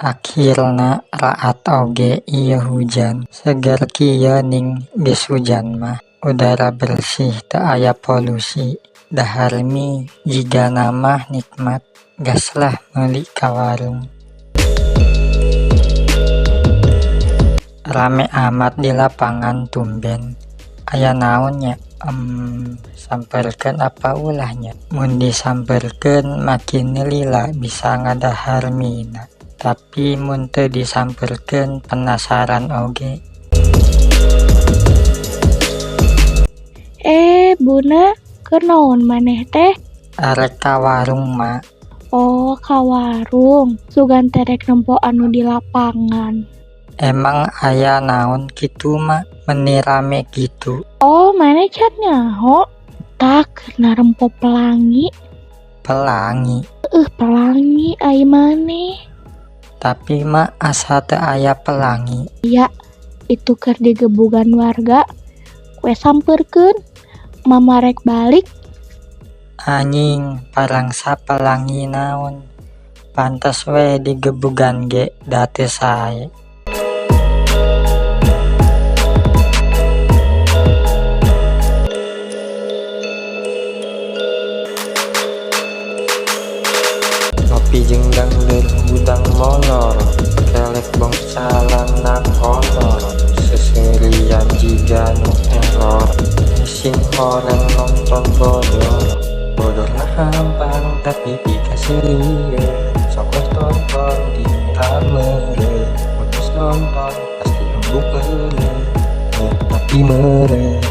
Akhirna raat oge ieu hujan. Seger kieu ning geus hujan mah. Udara bersih teu aya polusi. Dahar mie jigana mah nikmat. Gas lah meuli ka warung. Rame amat di lapangan tumben. Aya naon nya? Sampeurkeun apa ulah nya? Mun disampeurkeun makin lila bisa ngadahar mie-na. Tapi mun teu disampeurkeun penasaran oge. Eh, Buna, keur naon maneh teh? Arek ka warung, Ma. Oh, ka warung. Sugan teh rek nempo anu di lapangan. Emang aya naon kitu, Ma? Meni rame kitu. Oh, maneh can nyaho? Tah keur narempo pelangi. Pelangi? Heueuh, pelangi ai maneh. Tapi Ma, asa teu aya pelangi. Aya, itu keur digebugan warga. Kue sampeurkeun. Mama rek balik. Anjing, parangsa pelangi naon. Pantes we digebugan ge da teu sae. Ngopi jeung dangdeur hudang molor, kelek bongcalana kolor, seuseurian jiga nu error, sing horeng nonton bodor. Bodorna hampang tapi pikaseurieun, sok weh tonton diramereun, mun geus nonton pasti embung eureun, tapi meureun.